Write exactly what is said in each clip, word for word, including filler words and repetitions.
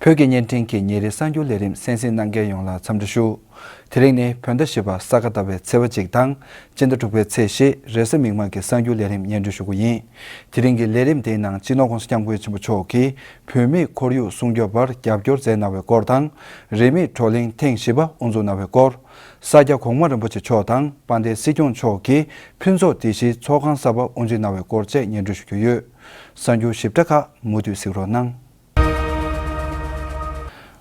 བོད་ཀྱི་བརྙན་འཕྲིན་གྱི་ཉིན་རེའི་གསར་འགྱུར་ལས་རིམ་གསན་གཟིགས་གནང་མཁན་ཡོངས་ལ་འཚམས་འདྲི་ཞུ། དེ་རིང་ནི་བོད་ཟླ་བཞི་པ་ས་ག་ཟླ་བའི་ཚེས་པ་གཅིག་དང་སྤྱི་ཟླ་དྲུག་པའི་ཚེས་བཞི་རེས་གཟའ་མིག་དམར་གྱི་གསར་འགྱུར་ལས་རིམ་སྙན་སྒྲོན་ཞུ་རྒྱུ་ཡིན། དེ་རིང་གི་ལས་རིམ་དེའི་ནང་སྤྱི་ནོར་༸གོང་ས་༸སྐྱབས་མགོན་ཆེན་པོ་མཆོག་གིས་བོད་མིའི་ཁོར་ཡུག་སྲུང་སྐྱོབ་པར་རྒྱབ་སྐྱོར་མཛད་གནང་བའི་སྐོར་དང་། རིས་མེད་བགྲོ་གླེང་ཐེངས་བཞི་པ་དབུ་འཛུགས་གནང་བའི་སྐོར། ས་སྐྱ་གོང་མ་རིན་པོ་ཆེ་མཆོག་དང་དཔལ་ལྡན་སྲིད་སྐྱོང་མཆོག་གིས་ཕུན་ཚོགས་སྡེ་བཞིའི་ཚོགས་ཁང་གསར་པ་དབུ་འབྱེད་གནང་བའི་སྐོར་བཅས་སྙན་སྒྲོན་ཞུ་རྒྱུ་ཡོད། གསར་འགྱུར་ཞིབ་ཕྲ་ཁག་མུ་མཐུད་གཟིགས་རོགས་གནང་།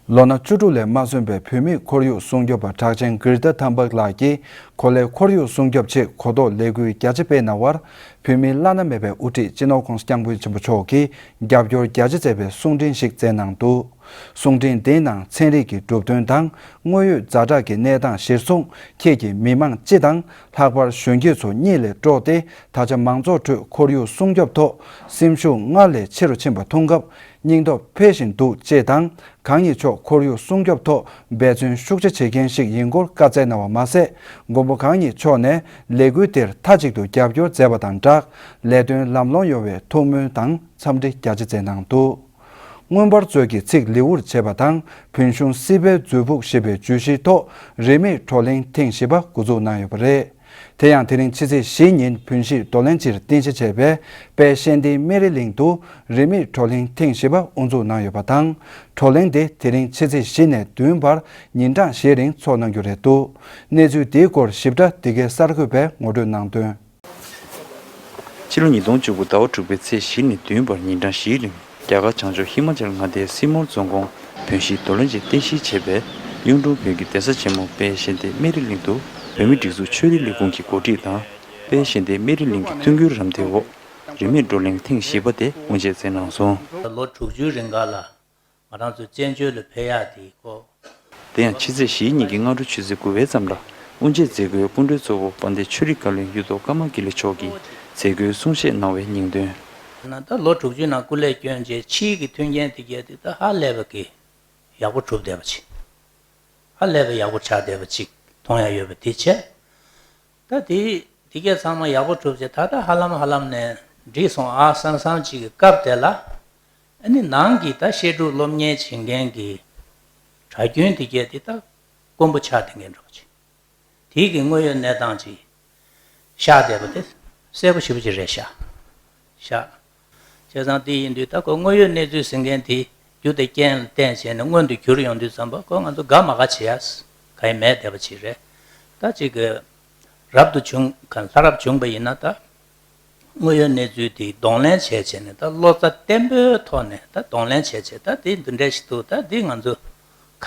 ལོ་ན་བཅུ་དྲུག་ལས་མ་སོན་པའི་བོད་མིའི་ཁོར་ཡུག་སྲུང་སྐྱོབ་པ་གྲགས་ཅན་གྷིར་ཐ་ཐམ་པག་ལགས་ཀྱིས་གོ་ལའི་ཁོར་ཡུག་སྲུང་སྐྱོབ་ཆེད་གོ་རྟོགས་ལས་འགུལ་རྒྱ་ཆེ་སྤེལ་གནང་བར། བོད་མིའི་བླ་ན་མེད་པའི་དབུ་ཁྲིད་སྤྱི་ནོར་༸གོང་ས་༸སྐྱབས་མགོན་ཆེན་པོ་མཆོག་གིས་རྒྱབ་སྐྱོར་རྒྱ་ཆེ་མཛད་པའི་གསུང་འཕྲིན་ཞིག་བསྩལ་གནང་འདུག། གསུང་འཕྲིན་འདིའི་ནང་ཚན་རིག་གི་གྲུབ་དོན་དང་དངོས་ཡོད་ཛ་དྲག་གི་གནས་སྟངས་གཞིར་བཟུང་ཁྱེད་ཀྱིས་མི་མང་སྤྱི་དང་ལྷག་པར་གཞོན་སྐྱེས་ཚོ་གཉིད་ལས་དཀྲོགས་ཏེ། ད་ཆ་མང་ཚོགས་ཁྲོད་ཁོར་ཡུག་སྲུང་སྐྱོབ་ཐོག་སེམས་ཤུགས་སྔར་ལས་ཆེ་རུ་ཕྱིན་པ་མཐོང་སྐབས་སྙིང་སྟོབས་འཕེལ་བཞིན་འདུག་ཅེས་དང་། གང་ཉིད་མཆོག་ཁོར་ཡུག་སྲུང་སྐྱོབ་ཐོག་འབད་བརྩོན་ཤུགས་ཆེ་བྱེད་མཁན་ཞིག་ཡིན་སྐོར་བཀའ་སྩལ་གནང་བ་མ་ཟད། མགོན་པོ་གང་ཉིད་མཆོག་ནས་ལས་འགུལ་དེར་མཐའ་གཅིག་ཏུ་རྒྱབ་སྐྱོར་མཛད་པ་དང་སྦྲགས། ལས་དོན་ལམ་ལྷོང་ཡོང་བའི་ཐུགས་སྨོན་དང་འཚམས་འདྲི་རྒྱ་ཆེ་མཛད་གནང་འདུག། མངོན་པར་མཛོད་ཀྱི་ཚིག་ལེའུར་བྱས་པ་དང་། བོན་གཞུང་སྲིད་པའི་མཛོད་ཕུགས་ཞེས་པའི་བརྗོད་གཞིའི་ཐོག་རིས་མེད་བགྲོ་གླེང་ཐེངས་བཞི་པ་འགོ་འཛུགས་གནང་ཡོད་པ་རེད། དེ་ཡང་དེ་རིང་ཕྱི་ཚེས་བཞི་ཉིན་བོན་གཞིས་རྡོར་གླིང་སྤྱིར་རྟེན་གཞི་བྱས་པའི་དཔལ་གཤེན་བསྟན་སྨན་རི་གླིང་དུ་རིས་མེད་བགྲོ་གླེང་ཐེངས་བཞི་པ་དབུ་འཛུགས་གནང་ཡོད་པ་དང་། བགྲོ་གླེང་དེ་དེ་རིང་ཕྱི་ཚེས་བཞི་ནས་བདུན་བར་ཉིན་གྲངས་བཞིའི་རིང་འཚོགས་གནང་རྒྱུ་རེད་འདུག། གནས་ཚུལ་དེའི་སྐོར་ཞིབ་ཕྲ་འདི་གའི་གསར་འགོད་པས་ངོ་སྤྲོད་གནང་དོན། ཕྱི་ལོ་ཉིས་སྟོང་བཅུ་དགུ་ཟླ་བ་དྲུག་པའི་ཚེས་བཞི་ནས་བདུན་བར་ཉིན་གྲངས་བཞིའི་རིང་རྒྱ་གར་བྱང་ཕྱོགས་ཧི་མ་ཅལ་མངའ་སྡེའི་སིར་མོར་རྫོང་ཁོངས་བོན་གཞིས་རྡོར་གླིང་གཞིས་རྟེན་གཞི་བྱས་པའི་གཡུང་དྲུང་བོན་གྱི་གདན་ས་ཆེན་མོ་དཔལ་གཤེན་བསྟན་སྨན་རི་གླིང་དུ་བོད་མིའི་སྒྲིག་འཛུགས་ཆོས་རིག་ལས་ཁུངས་ཀྱི་འགོ་ཁྲིད་དང་། དཔལ་གཤེན་བསྟན་སྨན་རི་གླིང་གི་མཐུན་འགྱུར་རམ་འདེགས་འོག་རིས་མེད་བགྲོ་གླེང་ཐེངས་བཞི་པ་དེ་དབུ་འབྱེད་མཛད་གནང་སོང་། ལོ་དྲུག་ཅུའི་རིང་ག་ལ་ང་རང་ཚོའི་བཙན་བྱོལ་ལ་ཕེབས་ཡག་དེའི་སྐོར། དེ་ཡང་ཕྱི་ཚེས་བཞིའི་ཉིན་གྱི་སྔ་དྲོ་ཆུ་ཚོད་དགུ་པའི་ཙམ་ལ་དབུ་འབྱེད་མཛད་སྒོའི་སྐུ་མགྲོན་གཙོ་བོ་དཔལ་ལྡན་ཆོས་རིག་བཀའ་བློན་གཡུ་ཐོག་ཀརྨ་དགེ་ལེགས་མཆོག་གིས་མཛད་སྒོའི་གསུང་བཤད་གནང་བའི་སྙིང་དོན། ན་ད་ལོ་དྲུག་ཅུའི་ནང་སྐུ་ལས་བསྐྱོན་རྗེས་ཕྱིའི་གི་མཐུན་རྐྱེན་དེ་གས་དེ་ད་ཧ་ལས་པ་གི་ཡག་པོ་གྲུབ་བསྡད་པ་ཅིག། ཧ་ལས་པའི་ཡག་པོ་ཆགས་བསྡད་པ་ཅིག་མཐོང་ཡ་ཡོད་པ་དེ་བྱས། ད་དེ་དེ་གས་ཚང་མ་ཡག་པོ་གྲུབ་བྱས་ད་ལྟ་ཧ་ལམ་ཧ་ལམ་ནས་འགྲིག་སོང་ཨ་བསམ་བསམ་ཅིག་གི་སྐབས་དེ་ལ། ཨ་ནི་ནང་གི་ད་བཤད་སྒྲུབ་སློབ་གཉེར་བྱེད་མཁན་གྱི་གྲྭ་རྒྱུན་དེ་གས་དེ་ད་དཀོན་པོ་ཆགས་བསྡད་མཁན་འདྲ་པོ་ཅིག། དེའི་གི་དངོས་ཡོད་གནས་སྟངས་ཅིག་ཤར་བསྡད་པ་དེ་གསལ་པོ་ཞེ་པོ་ཅིག་རེད་ཤག། ཤག། བྱས་ཙང་དེ་ཡིན་དུས་ད་ཁོ་དངོས་ཡོད་གནས་ཚུལ་ཟེར་མཁན་དེ་རྒྱུ་དེ་རྐྱེན་ལ་བརྟེན་བྱས་ནས་མངོན་དུ་གྱུར་ཡོང་དུས་ཙམ་པ་ཁོ་ང་ཚོ་དགའ་མ་དགའ་བྱེད་ཡ་ག་ཡེ་མེད་བསྡད་པ་ཅིག་རེད། ད་ཅིག་གི་རབ་ཏུ་བྱུང་ག་ལྷ་རབ་བྱུང་པ་ཡིན་ན་ད། དངོས་ཡོད་གནས་ཚུལ་དེ་གདོང་ལེན་བྱས་བྱས་ནས་ད་བློ་རྩ་བརྟན་པོའི་ཐོག་ནས་ད་གདོང་ལེན་བྱས་བྱས་ད་དེ་འདི་འདྲས་ཞིག་འདུག་ད་འདི་ང་ཚོ་ག་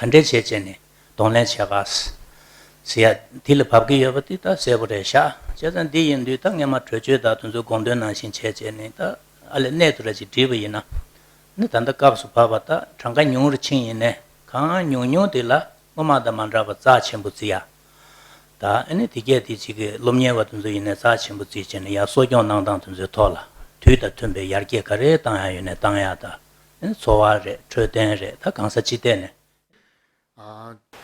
འདྲས་བྱས་བྱས་ནས་གདོང་ལེན་བྱས་ག་ཟེར་ཡ་དེ་ལ་བབ་ཀྱི་ཡོད་པ་དེ་ད་གསལ་པོ་རེད་ཤག། བྱས་ཙང་འདི་ཡིན་དུས་ད་སྔས་མ་གྲོས་ཆོད་དང་དེ་ཚོའི་དགོངས་དོན་ནང་བཞིན་བྱས་བྱས་ནས་ད་ཨ་ལས་གནད་དུ་ར་ཅིག་བསྒྲིལ་བ་ཡིན་ན་ནི་ད་ལྟ་སྐབས་སུ་བབ་པ་ད་གྲངས་ཀ་ཉུང་རུ་ཕྱིན་ཡིན་ནའི་གང་ཉུང་ཉུང་དེ་ལ། སྔོན་མ་དང་མ་འདྲ་བ་རྩ་ཆེན་པོ་བརྩི་ཡ། ད་ཨ་ནི་དེ་གས་དེ་གཅིག་གི་སློབ་གཉེར་བ་དེ་ཚོ་ཡིན་ནའི་རྩ་ཆེན་པོ་བརྩིས་བྱས་ནས་ཡར་གསོ་སྐྱོང་གནང་སྟངས་དེ་ཚོའི་ཐོག་ལ་དུས་དང་མཐུན་པའི་ཡར་རྒྱས་ག་རེ་བཏང་ཡ་ཡོད་ནའི་བཏང་ཡ་ད་ཨ་ནི་འཚོ་བ་རེད་འཕྲོད་བསྟེན་རེད་ད་གང་ས་ཅི་བལྟས་ནས།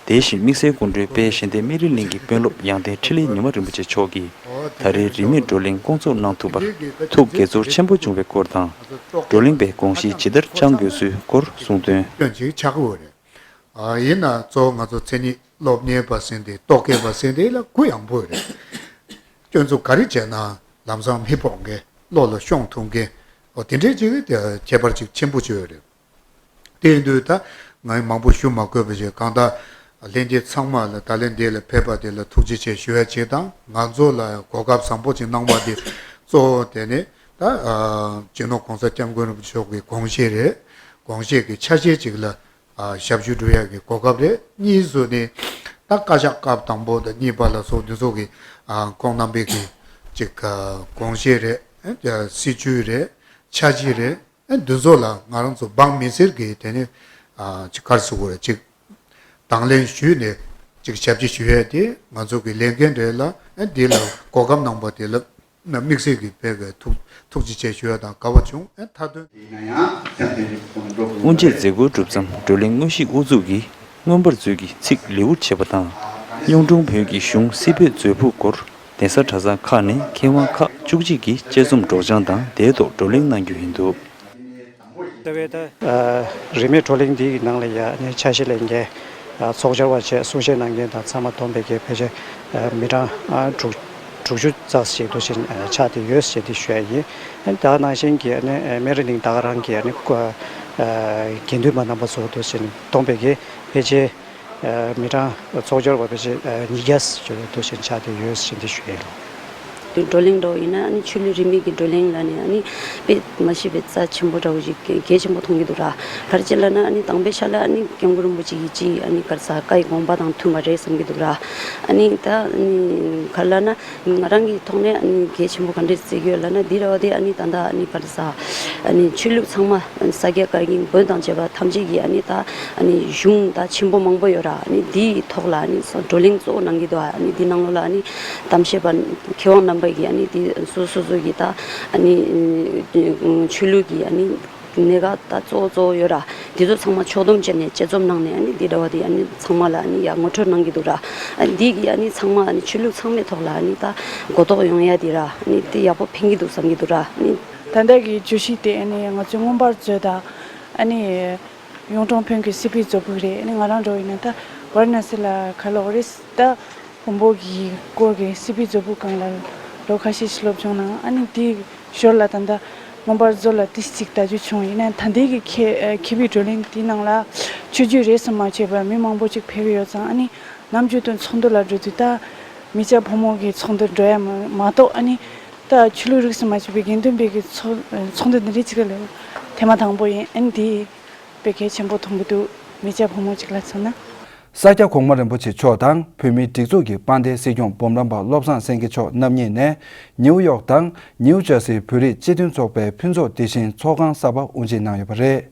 དེ་བཞིན་དམིགས་བསལ་སྐུ་མགྲོན་དཔལ་གཤེན་བསྟན་སྨན་རི་གླིང་གི་དཔོན་སློབ་ཡང་སྟེང་འཕྲིན་ལས་ཉི་མ་རིན་པོ་ཆེ་མཆོག་གིས་ད་རེས་རིས་མེད་བགྲོ་གླེང་སྐོང་ཚོགས་གནང་ཐུབ་པར་ཐུགས་དགྱེས་ཚོར་ཆེན་པོ་བྱུང་བའི་སྐོར་དང་། བགྲོ་གླེང་པའི་དགོངས་གཞི་ཇི་ལྟར་བཅང་དགོས་ཚུལ་སྐོར་གསུངས་དོན། སྐྱོན་ཅིག་ཆགས་ཀྱི་ཡོད་རེད། ཨ་ཡིན་ན་གཙོ་བོ་ང་ཚོ་མཚན་ཉིད་སློབ་གཉེར་པ་ཟེར་དེ་རྟོག་གེ་པ་ཟེར་དེ་ལ་གུ་ཡངས་པོ་རེད། སྐྱོན་འཛུགས་ག་རེ་བྱས་ན་ལམ་སང་མི་ཕོག་མཁན་བློ་ལ་ཤོང་ཐུབ་མཁན་འོ་དེ་འདྲའི་ཅིག་ཁྱད་པར་ཅིག་ཆེན་པོ་ཅིག་ཡོད་རེད། དེ་ཡིན་དུས་ད་ང་མང་པོ་ཞུ་མ་དགོས་པ་ཞིག་གང་ལྟར་ལྷན་རྒྱས་ཚང་མ་ལ་ད་ལན་འདི་ལ་ཕེབས་པ་དེ་ལ་ཐུགས་རྗེ་ཆེ་ཞུ་ཡ་ཅིག་དང་ང་ཚོ་ལ་གོ་སྐབས་བཟང་པོ་ཅིག་གནང་བ་དེ་གཙོ་བོ་དེ་ནི་ད་སྤྱི་ནོར་༸གོང་ས་༸སྐྱབས་མགོན་རིན་པོ་ཆེ་མཆོག་གི་དགོངས་བཞེད་རེད། དགོངས་བཞེད་ཀྱི་ཆ་ཤས་ཅིག་ལ། ཨ་ཞབས་ཞུ་སྒྲུབ་ཡག་གི་གོ་སྐབས་རེད། གཉིས་སུ་ནི་ད་བཀའ་ཤག་སྐབས་དང་པོ་དང་གཉིས་པ་ལ་སོགས་འདི་ཚོ་གི་ཨ་ཁོང་རྣམ་པའི་གི་ཅིག་ཨ་དགོངས་བཞེད་རེད། ཨ་སྲིད་བྱུས་རེད། འཆར་གཞི་རེད། ཨ་འདི་ཚོ་ལ་ང་རང་ཚོ་འབངས་མི་སེར་གི་དེ་ནི་ཨ་ཅིག་ག་རེ་ཟེར་དགོས་རེད། ཅིག་དང་ལེན་ཞུས་ནས་ཅིག་ཞབས་ཕྱི་ཞུ་ཡས་དེ་ང་ཚོ་གི་ལས་འགན་རེད་ལ། ཨ་འདི་ལ་གོ་སྐབས་གནང་པ་དེ་ལ་དམིགས་བསལ་གྱི་དཔེ་གི་ཐུགས་ཐུགས་རྗེ་ཆེ་ཞུ་ཡ་དང་དགའ་བ་བྱུང་། ཨ་མཐའ་དོན། དབུ་འབྱེད་མཛད་སྒོའི་གྲུབ་མཚམས་བགྲོ་གླེང་དངོས་གཞི་དབུ་འཛུགས་ཀྱིས་མངོན་པར་མཛོད་ཀྱི་ཚིག་ལེའུར་བྱས་པ་དང་། གཡུང་དྲུང་བོན་གྱི་གཞུང་སྲིད་པའི་མཛོད་ཕུགས་སྐོར་གདན་ས་གྲྭ་ཚང་ཁག་ནས་མཁས་དབང་ཁག་བཅུ་གཅིག་གིས་དཔྱད་རྩོམ་སྒྲོག་སྦྱང་དང་དེའི་ཐོག་བགྲོ་གླེང་གནང་རྒྱུ་ཡིན་འདུག། ལྟ་བའི་ད། རིན་མེད་བགྲོ་གླེང་འདིའི་ནང་ལ་ཡ་ནི་འཆར་གཞི་ལས་འགན་ཚོགས་བཅར་བ་བཅས་གསུང་བཤད་གནང་མཁན་དང་ཚང་མ་བསྡོམས་པའི་གི་ཕལ་ཆེར་མི་གྲངས་དྲུག་དྲུག་ཅུ་ཙམ་ཞིག་འདུག་ཅིང་ཆགས་བསྡད་ཡོད་ཅེས་འདི་ཞུ་ཡ་ཡིན། ད་ག་ནང་བཞིན་གྱི་ནི་སྨན་རི་གླིང་ད་ག་རང་གི་ནི་དགེ་འདུན་པ་རྣམ་པ་ཚོ་འདུག་ཅིང་བསྡོམས་པའི་གི་ཕལ་ཆེར། མི་གྲངས་ཚོགས་བཅར་བ་ཕལ་ཆེར་ཉིས་བརྒྱ་ཙམ་ཞིག་འདུག་ཅིང་ཆགས་བསྡད་ཡོད་ཅེས་འདི་ཞུ་ཡ་ཡིན། བགྲོ་གླེང་འདྲ་བོ་ཡིན་ན་ཨ་ནི་ཆོས་ལུགས་རིས་མེད་ཀྱི་བགྲོ་གླེང་ལ་ནི་ཨ་ནི་དཔེ་མ་ཤེས་པའི་རྩ་ཆེན་པོ་འདྲ་བོ་ཞིག་གལ་ཆེན་པོ་མཐོང་གི་འདུག་ར། ག་རེ་བྱས་ལབ་ན་ཨ་ནི་དང་པོའི་ཆ་ལ་ཨ་ནི་སྐྱབས་མགོན་རིན་པོ་ཆེ་གི་ཅིག་ཨ་ནི་ག་རེ་ཟ་བཀའ་ཡི་དགོངས་པ་དང་མཐུན་པ་རེད་བསམ་གྱི་འདུག་ར། ཨ་ནི་ད་ཨ་ནི་ག་རེ་ལབ་ན་ང་རང་གི་ཐོག་ནས་ཨ་ནི་གལ་ཆེན་པོ་ག་འདྲས་བརྩི་གི་ཡོད་ལབ་ན་འདི་ར་བ་དེ་ཨ་ནི་ད་ལྟ་ཨ་ནི་ག་རེ་ཟ་ཨ་ནི་ཆོས་ལུགས་ཚང་མ་ཨ་ནི་ས་སྐྱ་བཀའ་བརྒྱུད་བོན་དང་བཅས་པ་ཐམས་ཅད་ཀྱི་ཨ་ནི་ད་ཨ་ནི་གཞུང་ད་ཆེན་པོ་མང་པོ་ཡོད་ར། ཨ་ནི་འདིའི་ཐོག་ལ་ཨ་ནི་བགྲོ་གླེང་གཙོ་བོ་གནང་གི་འདུག་ཨ་ནི་འདི་ནང་ལོགས་ལ་ཨ་ནི་གཏམ་བཤད་པ་མཁས་དབང་རྣམ་པ་གིས་ཨ་ནི་འདི་སོ་སོ་སོ་གི་ད་ཨ་ནི་ཆོས་ལུགས་ཀྱི་ཨ་ནི་གནད་འགག་ད་གཙོ་བོ་གཙོ་བོ་ཡོད་ར། འདི་ཚོ་ཚང་མ་ཕྱོགས་བསྡོམས་བྱས་ནས་དཔྱད་རྩོམ་གནང་ནས་ཨ་ནི་འདི་འདྲ་བ་དེ་ཨ་ནི་ཚང་མ་ལ་ཨ་ནི་ཡ་ངོ་སྤྲོད་གནང་གི་འདུག་ར། ཨ་ནི་འདི་གི་ཨ་ནི་ཚང་མ་ཨ་ནི་ཆོས་ལུགས་ཚང་མའི་ཐོག་ལ་ཨ་ནི་ད་གོ་རྟོགས་ཡོང་ཡ་དེ་ར་ཨ་ནི་དེ་ཡག་པོ་ཕན་གྱི་འདུག་བསམ་གྱི་འདུག་ར། ཨ་ནི་ད་ལྟ་གི་བརྗོད་གཞི་དེ་ཨ་ནི་ང་ཚོའི་མངོན་པར་མཛོད་དང་ཨ་ནི་གཡུང་དྲུང་བོན་གྱི་སྲིད་པའི་མཛོད་སྤུ་རེད། ཨ་ནི་ང་རང་འདྲ་བོ་ཡིན་ན་ད་ཝཱ་ར་ཎ་སི་ལ་ཁ་ལོག་རེད། ད་བོན་པོ་གི་སྐོར་གྱི་སྲིད་པའི་མཛོད་སྤུ་སྒང་ལ་ལོ་ཁ་ཤས་ཤིག་སློབ་སྦྱོང་གནང་། ཨ་ནི་དེའི་ཞོར་ལ་ད་ལྟ་མངོན་པར་མཛོད་ལ་ཏོག་ཙམ་བརྡ་བརྒྱུད་བྱུང་། ཡིན་ན་ད་ལྟའི་གི་མཁས་མཁས་པའི་བགྲོ་གླེང་དེའི་ནང་ལ་ཆོས་བརྒྱུད་རིས་སུ་མ་ཆད་པར་མི་མང་པོ་ཅིག་ཕེབས་ཡོད་ཙང་། ཨ་ནི་ནམ་རྒྱུན་དུ་ཚོགས་འདུ་ལ་འགྲོ་དུས་ད་མི་སྐྱ་ཕོ་མོ་གི་ཚོགས་འདུར་འགྲོ་ཡ་མ་མ་གཏོགས། ཨ་ནི་ད་ཆོས་ལུགས་རིས་སུ་མ་ཆད་པའི་དགེ་འདུན་པའི་གི་ཚོགས་ཚོགས་འདུ་འདི་འདྲའི་ཅིག་ལ་ཐེངས་མ་དང་པོ་ཡིན། ཨ་ནི་དེ་དཔེ་གལ་ཆེན་པོ་མཐོང་གི་འདུག་མི་སྐྱ་ཕོ་མོ་ཅིག་ལ་མཚོན་ན། ས་སྐྱ་གོང་མ་རིན་པོ་ཆེ་མཆོག་དང་བོད་མིའི་སྒྲིག་འཛུགས་ཀྱི་དཔལ་ལྡན་སྲིད་སྐྱོང་འབུམ་རམས་པ་བློ་བཟང་སེང་གེ་མཆོག་རྣམ་གཉིས་ནས་ནིའུ་ཡོག་དང་ནིའུ་ཇར་སིའི་བོད་རིགས་སྤྱི་མཐུན་ཚོགས་པའི་ཕུན་ཚོགས་སྡེ་བཞིའི་ཚོགས་ཁང་གསར་པ་དབུ་འབྱེད་གནང་ཡོད་པ་རེད།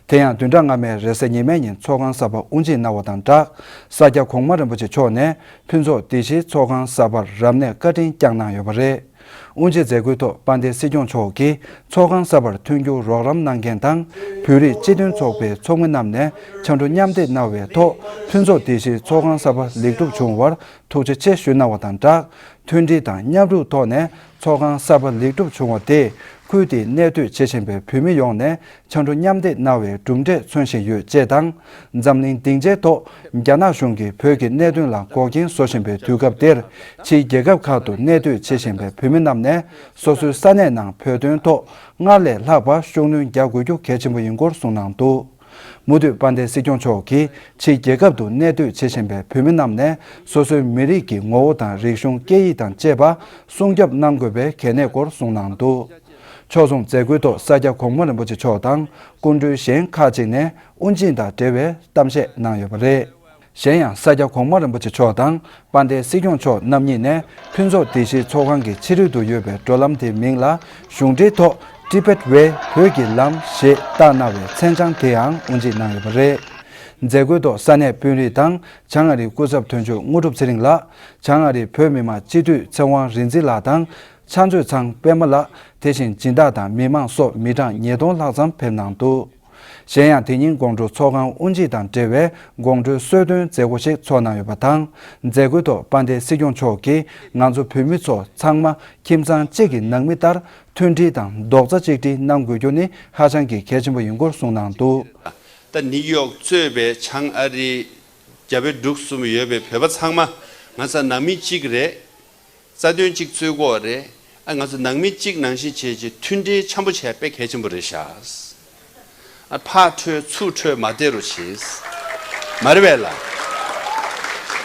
དེ་ཡང་བདུན་ཕྲག་སྔ་མའི་རེས་གཟའ་ཉི་མའི་ཉིན་ཚོགས་ཁང་གསར་པ་དབུ་འབྱེད་གནང་བ་དང་སྦྲགས། ས་སྐྱ་གོང་མ་རིན་པོ་ཆེ་མཆོག་ནས་ཕུན་ཚོགས་སྡེ་བཞིའི་ཚོགས་ཁང་གསར་པར་རབ་གནས་བཀའ་དྲིན་བསྐྱངས་གནང་ཡོད་པ་རེད། དབུ་འབྱེད་མཛད་སྒོའི་ཐོག་དཔལ་ལྡན་སྲིད་སྐྱོང་མཆོག་གིས་ཚོགས་ཁང་གསར་པར་མཐུན་འགྱུར་རོགས་རམ་གནང་མཁན་དང་། བོད་རིགས་སྤྱི་མཐུན་ཚོགས་པའི་ཚོགས་མི་རྣམས་ནས་ཕྱར་གྲུ་མཉམ་འདེགས་གནང་བའི་ཐོག་ཕུན་ཚོགས་སྡེ་བཞིའི་ཚོགས་ཁང་གསར་པ་ལེགས་གྲུབ་བྱུང་བར་ཐུགས་རྗེ་ཆེ་ཞུ་གནང་བ་དང་སྦྲགས། མཐུན་སྒྲིལ་དང་མཉམ་རུབ་ཐོག་ནས་ཚོགས་ཁང་གསར་པ་ལེགས་གྲུབ་བྱུང་བ་དེས་ཁུལ་དེའི་གནས་སྡོད་བྱེད་བཞིན་པའི་བོད་མི་ཡོངས་ནས་ཕྱར་གྲུ་མཉམ་འདེགས་གནང་བའི་གྲུབ་འབྲས་མཚོན་བཞིན་ཡོད་ཅེས་དང་། འཛམ་གླིང་སྡིངས་ཆའི་ཐོག་རྒྱ་ནག་གཞུང་གིས་བོད་ཀྱི་གནད་དོན་ལ་འགོག་རྐྱེན་བཟོ་བཞིན་པའི་དུས་སྐབས་འདིར། ཕྱིའི་རྒྱལ་ཁབ་ཁག་ཏུ་གནས་སྡོད་བྱེད་བཞིན་པའི་བོད་མི་རྣམས་ནས་སོ་སོའི་ས་གནས་ནང་བོད་དོན་ཐོག་སྔར་ལས་ལྷག་པར་ཤུགས་སྣོན་རྒྱག་དགོས་རྒྱུ་གལ་ཆེན་པོ་ཡིན་སྐོར་གསུངས་གནང་འདུག་མུ་མཐུད་དཔལ་ལྡན་སྲིད་སྐྱོང་མཆོག་གིས་ཕྱིའི་རྒྱལ་ཁབ་ཏུ་གནས་སྡོད་བྱེད་བཞིན་པའི་བོད་མི་རྣམས་ནས་སོ་སོའི་མི་རིགས་ཀྱི་ངོ་བོ་དང་རིག་གཞུང་སྐད་ཡིག་དང་བཅས་པ་སྲུང་སྐྱོབ་གནང་དགོས་པའི་གལ་གནད་སྐོར་གསུངས་གནང་འདུག་ཕྱོགས་མཚུངས་མཛད་སྒོའི་ཐོག་ས་སྐྱ་གོང་མ་རིན་པོ་ཆེ་མཆོག་དང་སྐུ་མགྲོན་གཞན་ཁག་ཅིག་ནས་དབུ་འབྱེད་དང་འབྲེལ་བའི་གཏམ་བཤད་གནང་ཡོད་པ་རེད། གཞན་ཡང་ས་སྐྱ་གོང་མ་རིན་པོ་ཆེ་མཆོག་དང་དཔལ་ལྡན་སྲིད་སྐྱོང་མཆོག་རྣམ་གཉིས་ནས་ཕུན་ཚོགས་སྡེ་བཞིའི་ཚོགས་ཁང་གི་ཕྱི་རོལ་དུ་ཡོད་པའི་འགྲོ་ལམ་དེའི་མིང་ལ་གཞུང་འབྲེལ་ཐོག་Tibet Way བོད་ཀྱི་ལམ་ཞེས་བཏགས་གནང་བའི་མཚན་བྱང་དེའང་དབུ་འབྱེད་གནང་ཡོད་པ་རེད། མཛད་སྒོའི་ཐོག་ས་གནས་དཔོན་རིགས་དང་བྱང་ཨ་རིའི་སྐུ་ཚབ་དོན་གཅོད་དངོས་གྲུབ་ཚེ་རིང་ལགས། བྱང་ཨ་རིའི་བོད་མི་མང་སྤྱི་འཐུས་ཚེ་དབང་རིག་འཛིན་ལགས་དང་། ཕྱག་མཛོད་ཚང་པད་མ་ལགས། དེ་བཞིན་སྦྱིན་བདག་དང་མི་མང་སོགས་མི་གྲངས་ཉིས་སྟོང་ལྷག་ཙམ་ཕེབས་གནང་འདུག་གཞན་ཡང་དེ་ཉིན་དགོང་དྲོ་ཚོགས་ཁང་དབུ་འབྱེད་དང་འབྲེལ་བའི་དགོང་དྲོའི་གསོལ་སྟོན་མཛད་སྒོ་ཞིག་ཚོགས་གནང་ཡོད་པ་དང་། མཛད་སྒོའི་ཐོག་དཔལ་ལྡན་སྲིད་སྐྱོང་མཆོག་གིས་ང་ཚོ་བོད་མི་ཚོ་ཚང་མ་ཁྱིམ་ཚང་གཅིག་གི་ནང་མི་ལྟར་མཐུན་སྒྲིལ་དང་རྡོག་རྩ་གཅིག་སྒྲིལ་གནང་དགོས་རྒྱུ་ནི་ཧ་ཅང་གི་གལ་ཆེན་པོ་ཡིན་སྐོར་གསུངས་གནང་འདུག་ད་ནིའུ་ཡོག་གཙོས་པའི་བྱང་ཨ་རིའི་རྒྱ་བལ་འབྲུག་གསུམ་ཡོད་པའི་བོད་པ་ཚང་མ་ང་ཚོ་ནང་མི་གཅིག་རེད། རྩ་དོན་གཅིག་རྩོད་དགོས་རེད། ཨ་ང་ཚོ་ནང་མི་གཅིག་ནང་བཞིན་བྱས་བྱས་མཐུན་སྒྲིལ་འཆམ་པོ་བྱས་དཔེ་གལ་ཆེན་པོ་རེད་ཤག་ཨ་ཕར་འཕྲོས་ཚུར་འཕྲོས་མ་བསྡད་རོགས་བྱེད། མ་རེད་པས་ལ།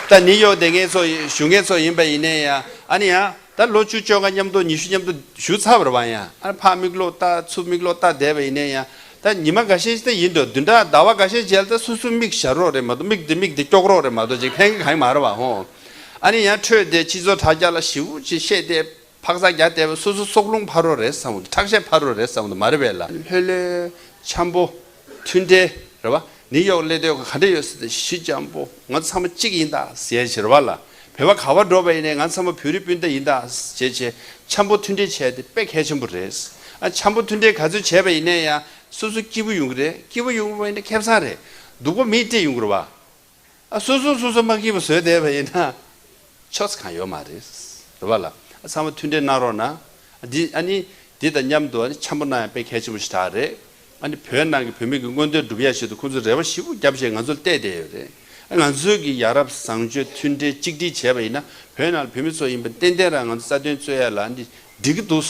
ད་ནིའུ་ཡོག་བསྡད་མཁན་ཚོ་བཞུགས་མཁན་ཚོ་ཡིན་པ་ཡིན་ནའི་ཡང་ཨ་ནི་ཡང་ད་ལོ་བཅུ་བཅོ་ལྔ་མཉམ་དུ་ཉི་ཤུ་མཉམ་དུ་བཞུགས་ཚར་བ་རེད་པ། ཡང་ཨ་ཕར་མིག་ལོག་ལྟ་ཚུར་མིག་ལོག་ལྟ་བསྡད་པ་ཡིན་ནའི་ཡང་ད་ཉི་མ་འགའ་ཤས་ཤིག་ད་ཡིན་འདུག་བདུན་ཕྲག་ཟླ་བ་འགའ་ཤས་རྗེས་ལ་ད་སོ་སོ་མིག་ཞར་རོགས་རེད་མ་གཏོགས་མིག་འདི་མིག་འདི་ཀྱོག་རོགས་རེད་མ་གཏོགས་ཅིག་ཕན་གི་གང་ཡང་མ་རེད་པ་ཧོ། ཨ་ནི་ཡང་འཕྲོས་ཏེ་སྤྱི་ཚོགས་དྲ་རྒྱ་ལ་ཞེ་པོ་ཅིག་བཤད་དེ་ཕག་ཚག་རྒྱག་བསྡད་པ་སོ་སོ་སྲོག་རླུང་འཕར་རོགས་རེད་བསམ་འདུག་ཁྲག་ཤེད་འཕར་རོགས་རེད་བསམ་འདུག་མ་རེད་པས་ལ། ལྷོད་ལྷོད་འཆམ་པོ་མཐུན་སྒྲིལ་རེད་པ། ནིའུ་ཡོག་སླེབས་དུས་ག་འདྲ་ཡོད་ཟེར་ཏེ་ཞི་འཇམ་པོ་ང་ཚོ་ཚང་མ་གཅིག་ཡིན་ད་ཟེར་ཡ་ཞིག་རེད་པ་ལ། བོད་པ་ག་པར་འགྲོ་བ་ཡིན་ནའི་ང་ཚང་མ་བོད་རིགས་སྤུན་ཟླ་ཡིན་ད་ཟེར་བྱས་འཆམ་པོ་མཐུན་སྒྲིལ་བྱས་ཏེ་དཔེ་གལ་ཆེན་པོ་རེད། ཨ་འཆམ་པོ་མཐུན་སྒྲིལ་ག་ཚོད་བྱས་པ་ཡིན་ནའི་ཡང་སོ་སོ་སྐྱིད་པོ་ཡོང་གི་རེད། སྐྱིད་པོ་ཡོང་བ་ཡིན་ན་ཁེ་བཟང་རེད། སྡུག་པོ་མིས་སྤྲད་ཡོང་གི་རེད་པ། ཨ་སོ་སོ་སོ་སོ་མ་སྐྱིད་པོ་བཟོས་བསྡད་པ་ཡིན་ན་ཆོག་ས་གང་ཡོད་མ་རེད། རེད་པ་ལ། ཨ་ཚང་མ་མཐུན་སྒྲིལ་གནང་རོགས་གནང་། འདི་ཨ་ནི་འདི་དང་མཉམ་དུ་ཨ་ནི་འཆམ་པོ་གནང་ཡང་དཔེ་གལ་ཆེན་པོ་ཞིག་རེད། ཨ་ནི་བོད་ནང་གི་བོད་མི་གི་མངོན་འདོད་སྒྲུབ་ཡ་ཆེད་དུ་ཁོང་ཚོས་རེ་བ་ཞེ་པོ་བརྒྱབ་བྱས་ང་ཚོར་གཏད་བསྡད་ཡོད་རེད། ང་ཚོས་ཀྱི་ཡ་རབས་བཟང་སྤྱོད་མཐུན་སྒྲིལ་གཅིག་སྒྲིལ་བྱས་པ་ཡིན་ན། བོད་ནང་ལ་བོད་མི་ཚོ་ཡིན་པ་ཏན་ཏན་རང་ང་ཚོ་རྩ་དོན་རྩོད་ཡ་ལ་འདི་འགྲིག་གི་འདུག་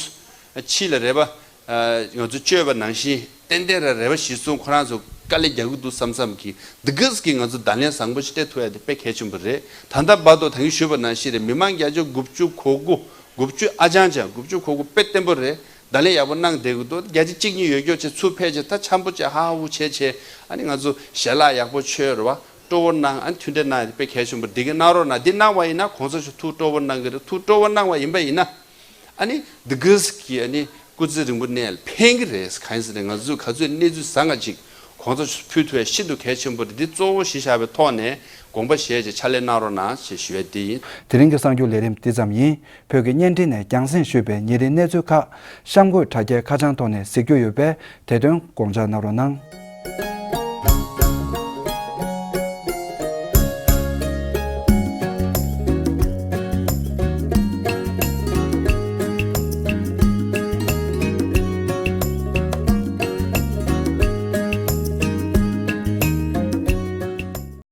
ཕྱི་ལ་རེ་བ་ཨ་ང་ཚོ་བཅོལ་བ་ནང་བཞིན་ཏན་ཏན་རང་རེ་བ་གཞིར་བཟུང་ཁོ་རང་ཚོ་དཀའ་ལས་རྒྱག་གི་འདུག་བསམ་བསམ་གྱིས། འདི་གས་ཀྱིས་ང་ཚོ་བརྡ་ལན་བཟང་པོ་ཞིག་སྤྲད་ཐུབ་ཡ་དེ་དཔེ་གལ་ཆེན་པོ་རེད། ད་ལྟ་བར་དུ་ད་གིན་ཞུས་པ་ནང་བཞིན་རེད། མི་མང་བརྒྱ་ཆ་དགུ་བཅུ་གོ་དགུ། དགུ་བཅུ་ཨ་ཅང་ཅང་། དགུ་བཅུ་གོ་དགུ་དཔེ་བརྟན་པོ་རེད། བརྡ་ལན་ཡག་པོ་གནང་བསྡད་ཀྱི་འདུག་བརྒྱ་ཆ་གཅིག་གཉིས་ཡོད་སྐྱོ་བྱས་ཚུར་ཕེབས་བྱས་ད་འཆམ་པོ་བྱས་ཧ་ཧ་ཧུ་བྱས་བྱས། ཨ་ནི་ང་ཚོ་ཞལ་ལག་ཡག་པོ་མཆོད་རེད་བ། སྤྲོ་བོ་གནང་། ཨ་ནི་མཐུན་འབྲེལ་གནང་ཡ་དེ་དཔེ་གལ་ཆེན་པོ་རེད། འདི་ག་གནང་རོགས་གནང་། འདི་གནང་བ་ཡིན་ན་གོང་ས་མཆོག་ཐུགས་སྤྲོ་བོ་གནང་གི་རེད། ཐུགས་སྤྲོ་བོ་གནང་བ་ཡིན་པ་ཡིན་ན། ཨ་ནི་འདི་གས་ཀྱིས་ཨ་ནི་སྐུ་ཚེ་རིང་པོ་གནས་ལ་ཕན་གྱི་རེད། གང་ཡིན་ཟེར་ན་ང་ཚོས་ག་ཚོད་གནས་ཚུལ་བཟང་ང་ཅིག་གོང་ས་མཆོག་ཕུལ་ཐུབ་ཡ་ཤིན་ཏུ་གལ་ཆེན་པོ་རེད། འདི་གཙོ་བོ་གཞི་བཞག་པའི་ཐོག་ནས་དགོངས་པ་བཞེས་བྱས་ཕྱག་ལས་གནང་རོགས་གནང་ཞེས་ཞུ་ཡ་འདི་ཡིན། དེ་རིང་གི་གསར་འགྱུར་ལས་རིམ་འདི་ཙམ་ཡིན། བོད་ཀྱི་བརྙན་འཕྲིན་ནས་རྒྱང་སྲིང་ཞུས་པའི་ཉིན་རེའི་གནས་ཚུལ་ཁག་གཤམ་འཁོད་དྲ་རྒྱའི་ཁ་བྱང་ཐོག་ནས་གཟིགས་རྒྱུ་ཡོད་པས། དེ་དོན་དགོངས་འཇགས་གནང་རོགས་གནང་།